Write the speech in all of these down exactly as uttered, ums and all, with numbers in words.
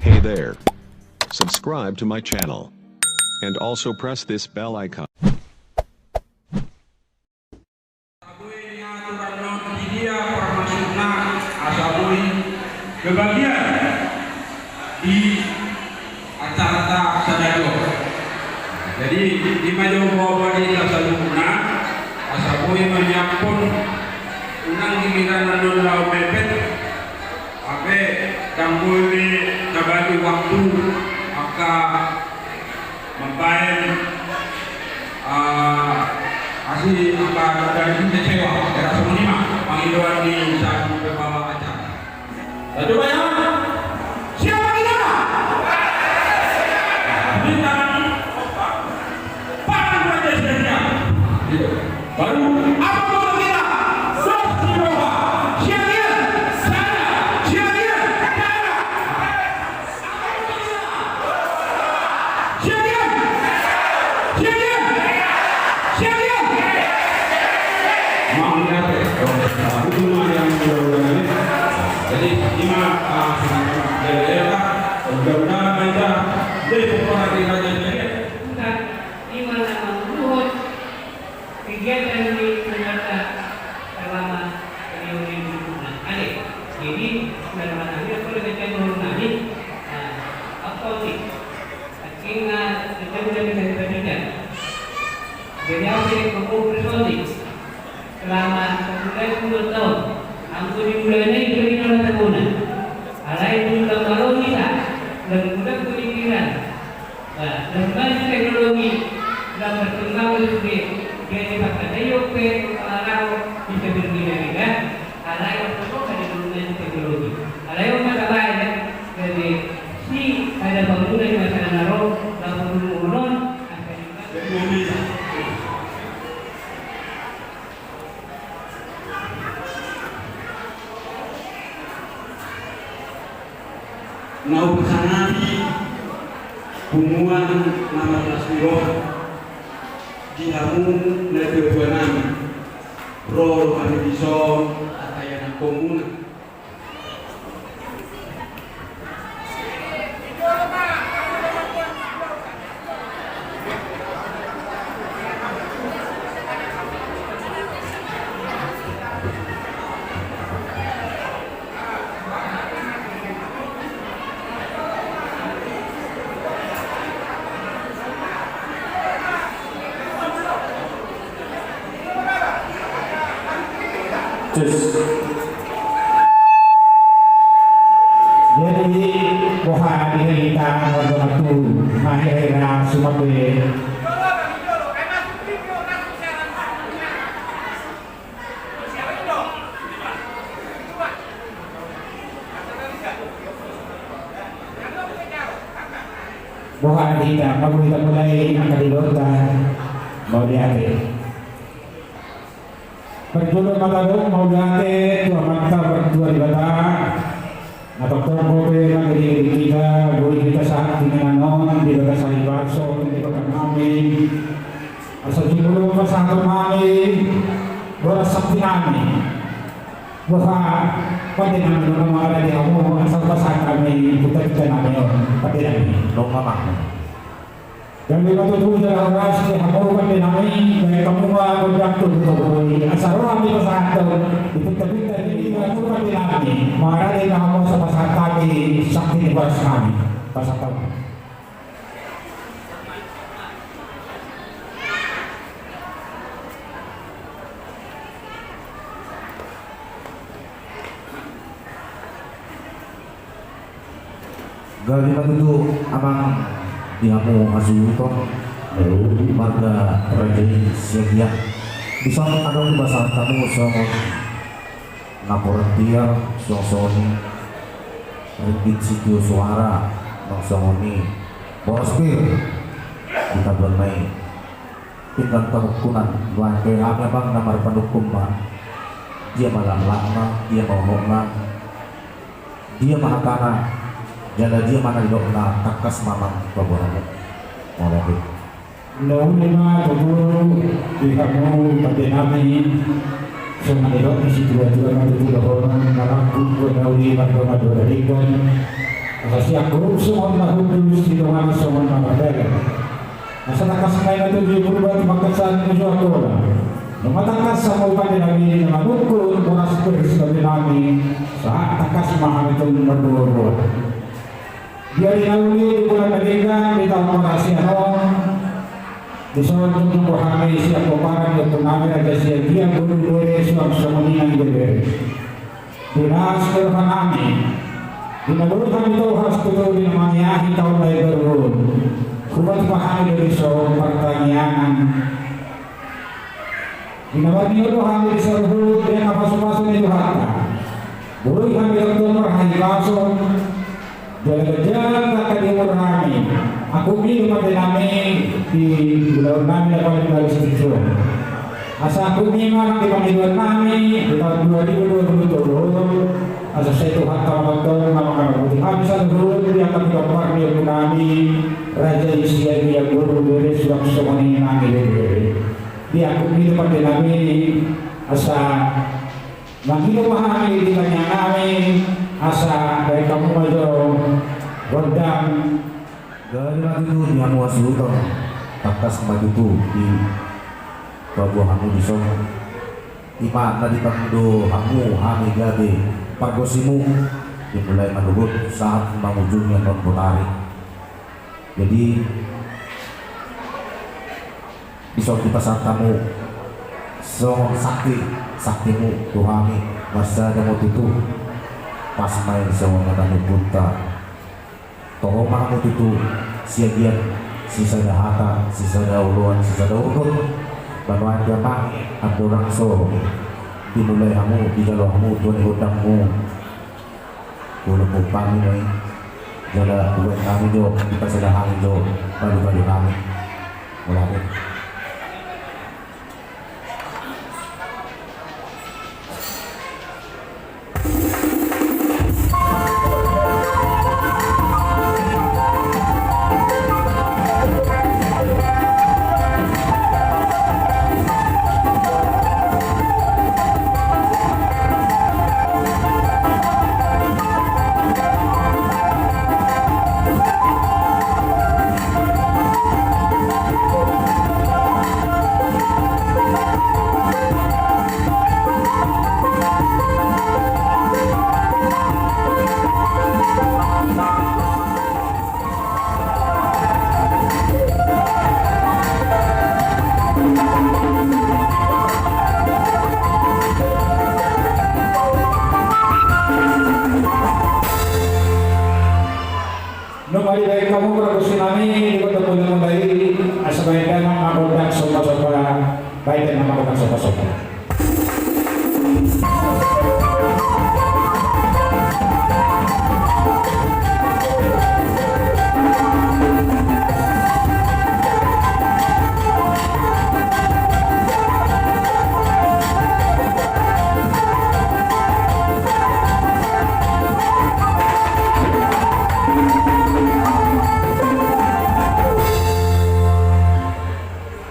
Hey there. Subscribe to my channel. And also press this bell icon. Asa boi aturan on di dia parmasukna, asa boi kebagian di acara ta sadari on. Jadi, ima jo boha-boha di hita saluhutna, asa boi manyiaphon, unang giliran annon laho mepet, hape ndang boi be tabagi waktu angka mambaen, ah, asi angka dari kecewa, era songon i ma pangidoan ni selaku pembawa acara. Coba ya. Siap kita? Bintang. Pakai baju siap. Gitu. Baru apa mau kita? Sos di bawah. Siap ya? Sana. Siap ya? Sana. Siap ya? Siap ya? Siap ya? Mau lihat ya? Itu mah yang mudah-mudahan ini. Jadi, ima, ah, ya, ya, ya, mudah-mudahan aja. Jadi, pokoknya kita jadi. Bukan, ima nama muhut. Kegiatan ni keluarga selama reuni berikutnya. Ade. Jadi, selama kami, aku dengan channel nami, ah, apa ni? Akhirnya, kita udah bisa diperhatikan. Jadi, aku jadi pokok personil. Selama sebulan, dua tahun, aku di bulan ini, beri nama Taruna. Alai, bulan baru bisa. Dan bulan pemikiran. Nah, dengan teknologi na berkembang terus di, jadi pakai D O P, kalau bisa berbeda-beda, alai untuk ada dengan teknologi. Alai untuk apa ya? Jadi, si ada bangunan di masyarakat Naro, bangunan, jadi bisa. Na hupasangap i punguan na marlas ni roha di hamu na tuatua nami, ro do hami dison, asa ianakhonmuna. Cus. Jadi, boha di hita, warga Batu, mahira-hira sumabe. Boha di hita, mauliate, mulai angka di lota, mauliate. Parjolo ma tadok mauliate tu Amanta Martua Debata, na tongtong dope mangilili hita, boi hita sahat di inganan on, di bagasan ibaso, di bagasan nami. Asa jumolo pasahaton nami boras sakti nami. Boha, pande nami, nunga mangalap di hamu, asa pasahat hami, punta-punta nami on, pande nami. Nunga, Amang. Jadi, matutu jala horas di hamu pande nami, baen hamu ma gondang tu butoboi, asa ro hami pasahathon, di punta-punta ni hamu pande nami, mangalap di hamu asa pasahat hami, sakti ni boras nami, pasahat hamu. Gabe ma tutu, Amang, di hamu hasuhuton, marga Raja i Siagian. Dison adong dipasahat hamu songon napuran tiar, songon-songon i ringgit sitio soara, songon-songon i boras pir di tabuan na i. Pinggan pangungkunan, nuaeng pe hami, Amang, na marpanungkun ma. Dia ma laklakna, dia ma uhumna, dia ma hatana, jala dia ma na nidokna, tangkas ma, Amang, paboa hamu. Mauliate. Na uli ma tutu di hamu pande nami, songon nidok ni situatua ma tutu dohonon, na langkung do na uli mardomu dohot adingkon. Asa sian huhut songon na hundul, sian dongan songon na mardalan. Asa tangkas ma i na tuju Purba tu pangkatsaon ni Joakola. Nunga tangkas hamu pande nami na manungkun boras pir ni pande nami, sahat tangkas ma hami tung marboaboa. Di ari na uli, di bulan na denggan, di taon parasian on, dison tung jumpa hami sian pomparan ni ompu nami Raja Siagian boru Bere suang songon i nang ibebere. Di na sian roha nami, di na boi hami tolhas tutu di na mangiahi taon na imbaru on, hupatupa hami do dison partangiangan. Di na marnida do hami di saluhut di angka pasupasu ni Tuhanta, boi hami tongtong marhahipason. Jala ganjang angka di umur nami. Angkup i do pande nami di ulaon nami na paling bagus di son. Asa angkup i ma nang di pangidoan nami di taon dua ribu dua puluh tolu. Asa sai Tuhanta ma tongtong na mangaramoti hami saluhut di angka pinompar ni ompu nami Raja Siagian boru Bere suang songon i nang ibebere. Di angkup i do pande nami, asa mangido ma hami di tangiang nami, asa baen hamu ma jo gondang. Jadi ma tutu di hamu hasuhuton, tangkas ma tutu dipaboa hamu dison. I ma na dipangido hamu hami gabe pargonsimu, dimulai manogot sahat mangujungi annon botari. Jadi, dison dipasahat hamu songon sakti, saktimu tu hami, marsada ma tutu. Pas ma i songon hata ni ompunta. Toho ma hamu tutu, Siagian, sisada hata, sisada oloan, sisada urdot. Banuan dia ma, andorang so dimulai hamu, dijalo hamu tua ni gondangmu. Olo, pomparan ma i. Jala buat nami jo, dipasada hami jo, balu-balu nami. Mauliate. Nunga dibaen hamu pargonsi nami di gondang mula-mula i, asa baen damang ma gondang somba-somba, baen damang ma gondang somba-somba.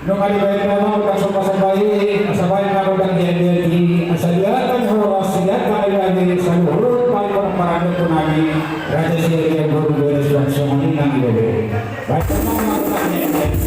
Nunga dibaen damang gondang somba-somba i, asa baen ma gondang dian-dian i, asa diatang horas, diatang ibebere, saluhut pali pomparan ni ompu nami Raja Siagian boru Bere suang songon i nang ibebere. Baen damang ma gondang dian-dian i.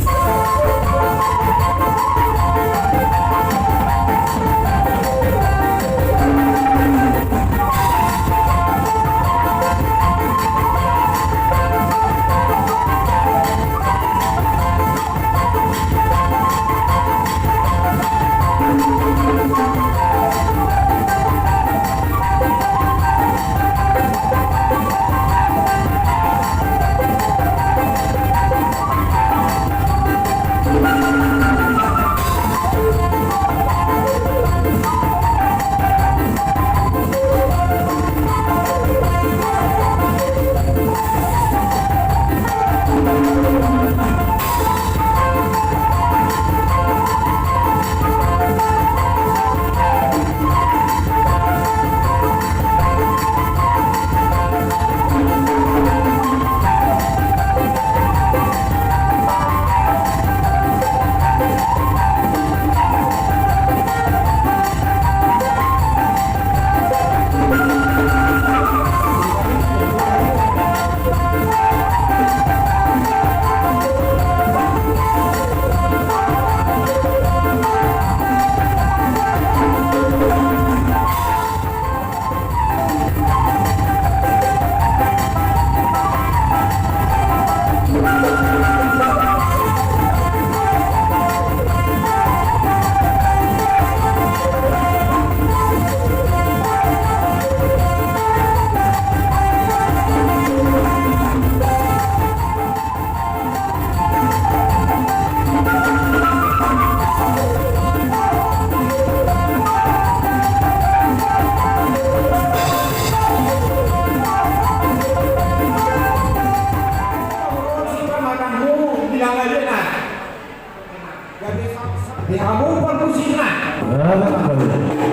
Sinna.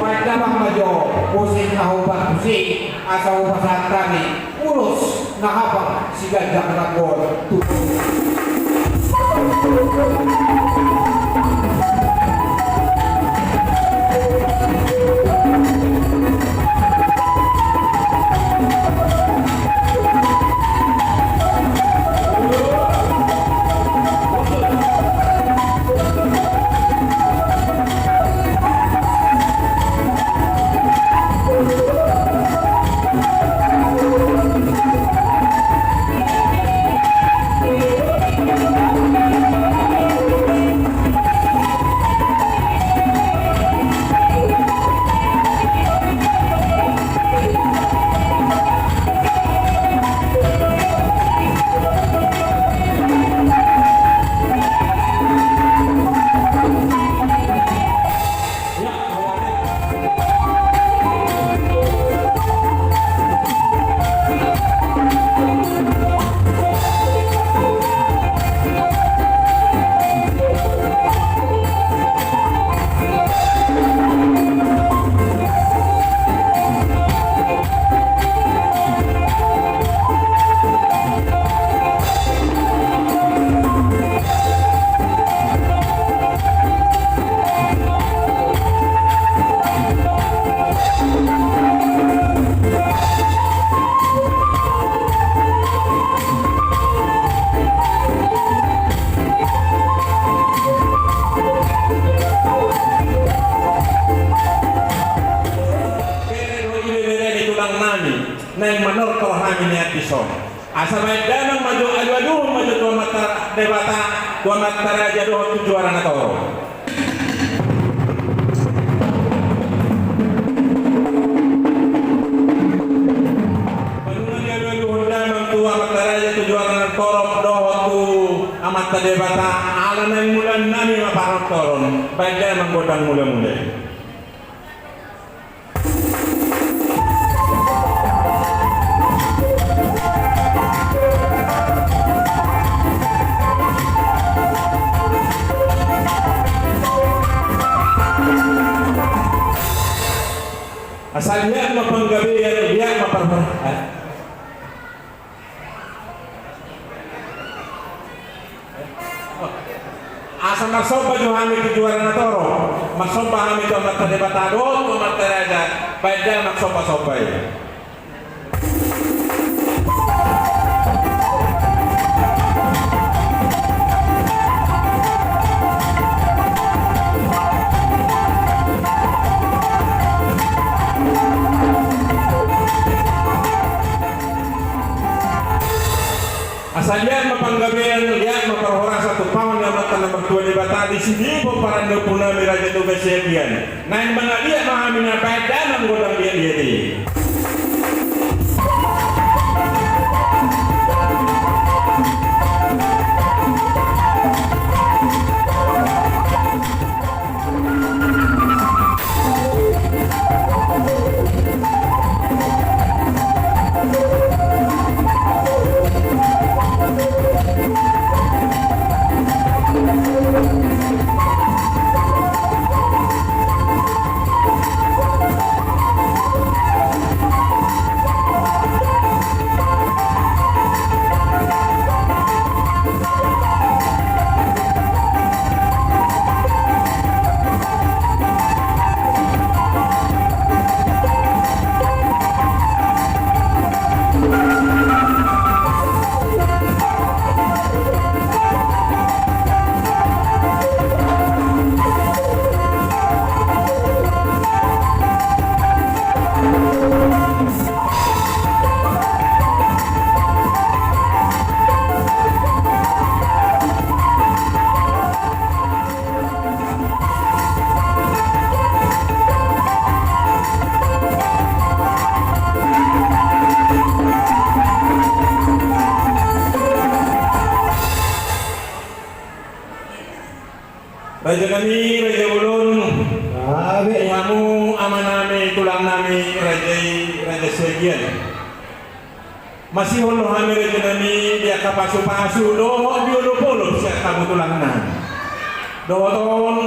Baen damang ma jo musik na hombar tusi, asa hupasahat hami ulos na hapal siganjang na goar tu. Bere dohot ibebere ni tulang nami, naeng manortor hami nian dison. Asa baen damang ma jo, alualuhon ma jo tu Amanta Debata, tu amanta raja dohot tu juara na torop. Panunga ni alualuhon damang tu amanta raja, tu juara na torop dohot tu Amanta Debata, ala naeng mulaan nami ma panortoron, baen damang gondang mulamula i. Asa liat ma panggabean, liat ma parhor-, eh? Asa marsomba jo hami tu juara na torop, marsomba hami tu Amanta Debata dohot tu amanta raja, baen damang somba-somba i. Asa liat ma panggabean, liat ma parhorasan, tumpahon ni Amanta na martua Debata, disi do pomparan ni ompu nami Raja Toga Siagian. Naeng mangaliat ma hami, na baen damang gondang liat-liat i. Raja nami, raja bolon. Gabe. Di hamu ama nami, tulang nami, raja i, raja Siagian. Masihol do hami raja nami di angka pasu-pasu dohot di olop-olop sian hamu tulang nami. Dohot on,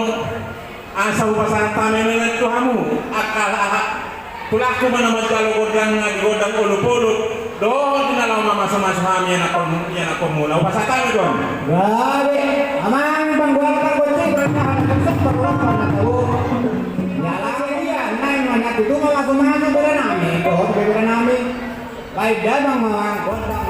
Asa hupasahat hami ma tu hamu angka aha, tulangku ma na manjalo gondang na di gondang olopolop dohot di na laho mamasumasu hami ianakhon, ianakhonmuna, hupasahat hami tu hamu. Gabe, amang panggual panggonceng, berembahan, besok berlomba na tahu. Ya lagi dia, nai mana tutu mamasumasu bere nami dohot bere nami. Baik, damang mawang kondang.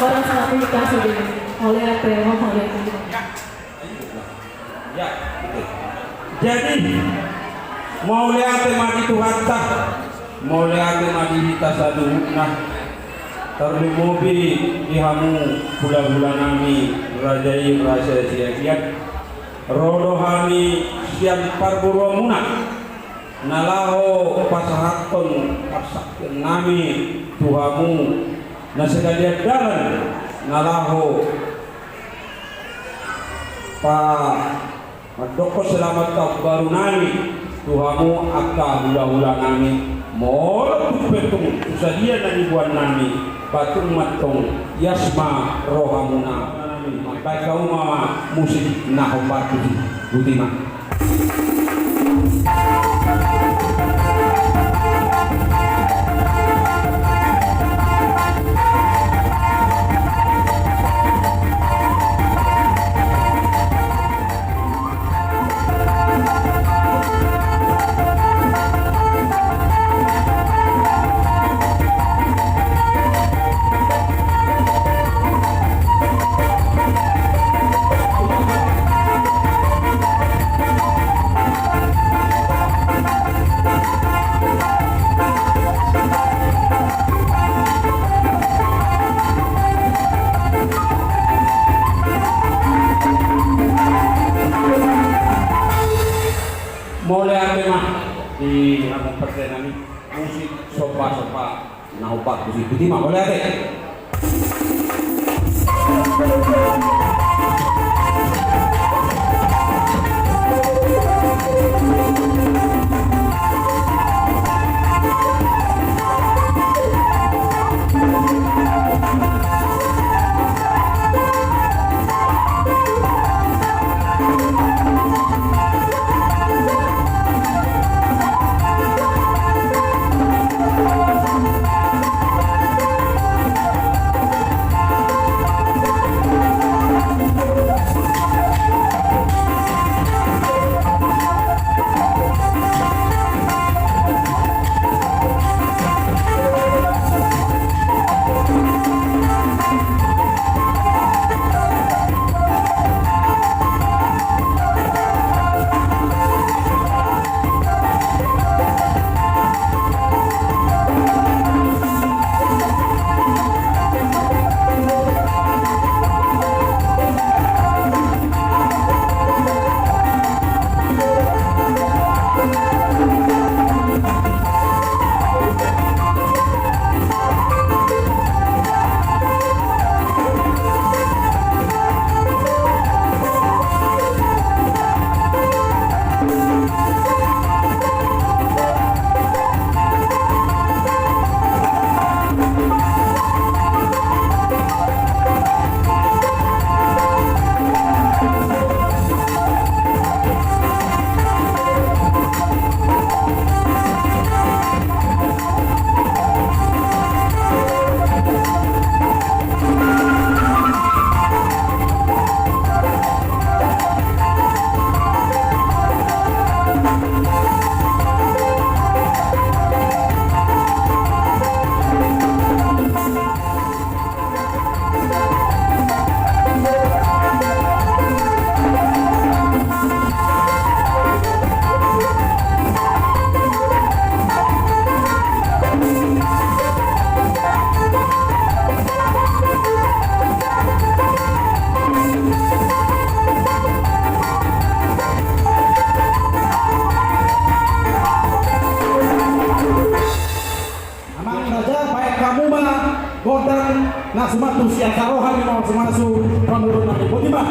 Orang satu dikasih dulu. Oleh apa ya, Om? Oleh apa? Ya. Ya, betul. Jadi, mauliate ma di Tuhanta, mauliate ma di hita saluhutna, tarlumobi di hamu hulahula nami, raja i, raja Siagian, ro do hami sian parboruonmuna, na laho pasahathon parsangkapan nami tu hamu, na sahali dalan, na laho pa-, mandokkon selamat tahun baru nami tu hamu angka hulahula nami, molo tung pe tung tu sadia na niboan nami, ba tung ma antong ias ma rohamuna. Baen hamu ma musik na hombar tusi. Botima. Mauliate ma di hamu partai nami, musik somba-somba na hombar tusi. Botima, mauliate. Amang raja, baen hamu ma gondang na sumantu sian saroha ni mamasu-masu pamoruon nami. Botima.